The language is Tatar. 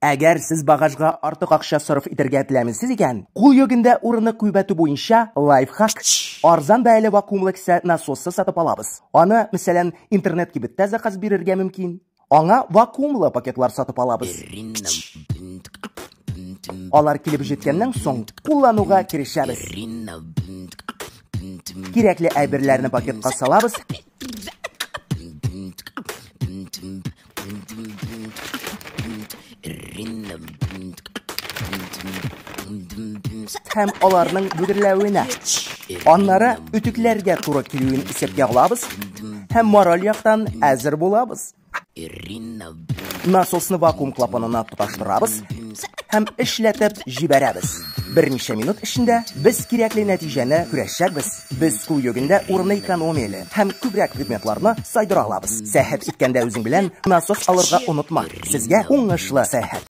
Әгәр сез багажга артык акча сарыф итәргә теләмисез икән, кул йөгендә урынны күбәйтү буенча лайфхак: арзан бәяле вакуумлы кесә насосы сатып алабыз. Аны, мәсәлән, интернет-кибеттә заказ бирергә мөмкин. Аңа вакуумлы пакетлар сатып алабыз. Алар килеп җиткәннән соң, куллануга керешәбез. Кирәкле әйберләрне пакетка салабыз һәм аларның бөгерләвенә. Аннары үтүкләргә туры килүен исәпкә алабыз һәм мораль яктан әзер булабыз. Насосны вакуум клапанына тоташтырабыз һәм эшләтеп җибәрәбез. Берничә минут эчендә без кирәкле нәтиҗәне күрәчәкбез. Без кул йөгендә урынны экономияли һәм күбрәк предметларны сайдыра алабыз. Сәяхәт иткәндә үзең белән насос алырга онытма. Сезгә уңышлы сәяхәт!